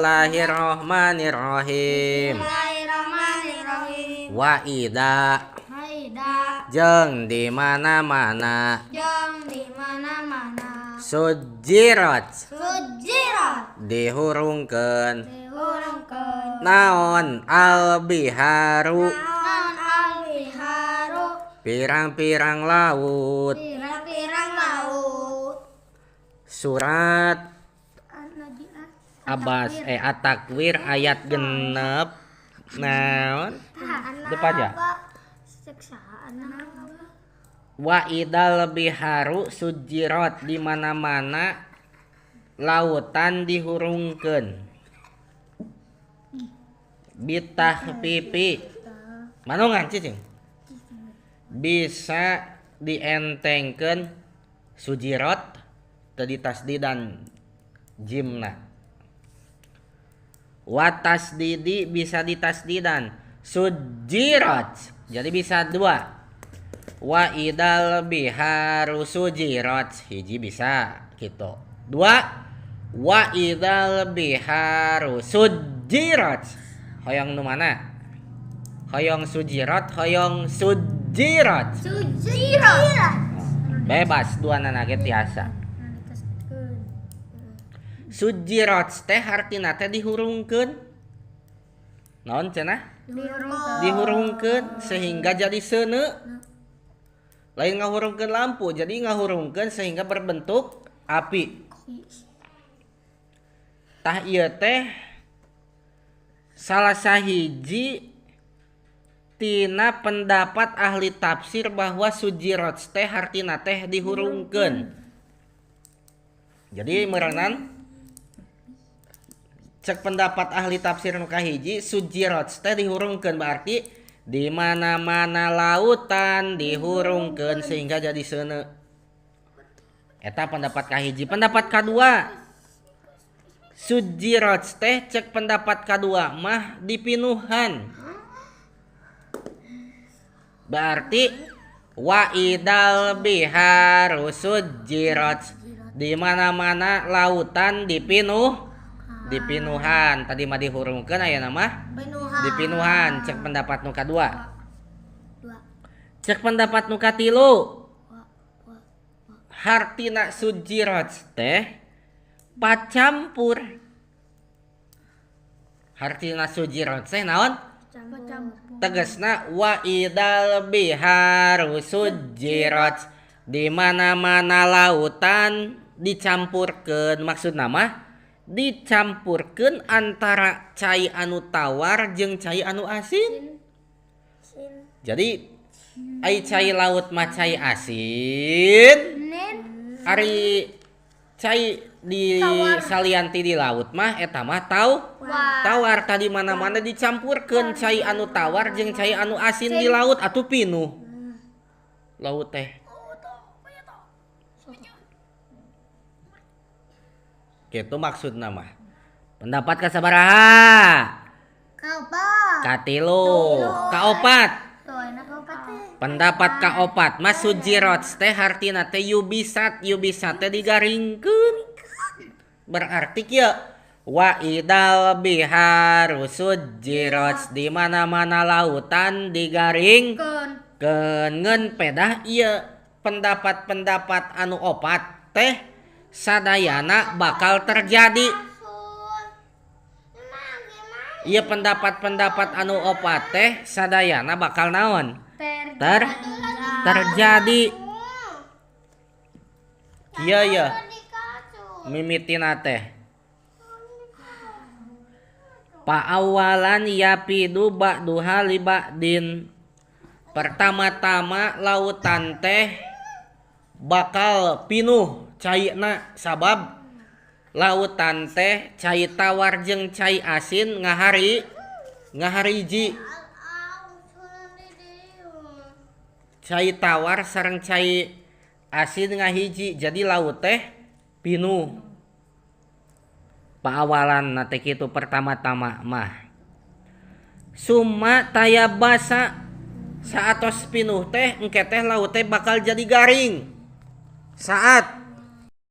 Bismillahirrahmanirrahim. Bismillahirrahmanirrahim. Wa ida Haida jeung di mana-mana jeung di mana-mana sujirat sujirat dihurungkeun dihurungkeun naon albiharu naon albiharu pirang-pirang laut pirang-pirang laut. Surat Abbas At-Takwir ayat 6 naon depan ya. Wa idal biharu sujirat di mana-mana lautan dihurungkeun bitahfifi manungan cicing bisa dientengkeun sujirat teu ditasdidan jimna wa tasdidi bisa ditasdidan sujirat jadi bisa dua. Wa idal biharu sujirat hiji bisa gitu. Dua wa idal biharu sujirat hoyong nu mana? Hoyong sujirat hoyong sujirat. Sujirat bebas dua nana ge tiasa. Sujirat teh hartina teh dihurungkeun. Naon cenah? Dihurungkeun sehingga jadi seuneu. Lain ngahurungkeun lampu, jadi ngahurungkeun sehingga berbentuk api. Tah ieu teh salah sahiji tina pendapat ahli tafsir bahwa sujirat teh hartina teh dihurungkeun. Jadi meureunan cek pendapat ahli tafsir nu kahiji sujirat teh dihurungkeun berarti di mana-mana lautan dihurungkeun sehingga jadi seuneu. Eta pendapat kahiji. Pendapat kadua sujirat teh cek pendapat kadua mah dipinuhan. Berarti wa idal biharu sujirat di mana-mana lautan dipinuh dipinuhan. Tadi mah dihurungkeun aya nama dipinuhan cek pendapat nu kadua. Cek pendapat nu katilu hartina sujirat teh pacampur. Hartina sujirat teh naon? Tegasna wa idal biharu sujirat di mana-mana lautan dicampurkeun. Maksudna mah dicampurkeun antara cai anu tawar jeung cai anu asin. Jadi ai cai laut mah cai asin, ari cai di salianti di laut mah eta mah tawar. Tadi mana-mana dicampurkeun cai anu tawar jeung cai anu asin di laut atuh pinuh laut teh. Gitu maksudna mah. Pendapat kasabaraha? Katilu, kaopat. Pendapat kaopat mah sujirat teh hartina teh yubisat, yubisat teh digaringkeun. Berarti kieu wa idal biharu sujirat di mana-mana lautan digaringkeun. Ngeun pedah ieu pendapat-pendapat anu opat teh sadayana bakal terjadi. Ieu pendapat-pendapat anu opat teh sadayana bakal naon? Terjadi. Kieu ye mimitina teh. Paawalan yapidu ba'duha li ba'din. Pertama-tama lautan teh bakal pinuh caina sabab lautan teh cai tawar jeung cai asin ngahariji. Cai tawar sareng cai asin ngahiji jadi laut teh pinuh. Paawalan na teh kitu pertama-tama mah. Summa tayabasa saatos pinuh teh engke teh laut teh bakal jadi garing. Saat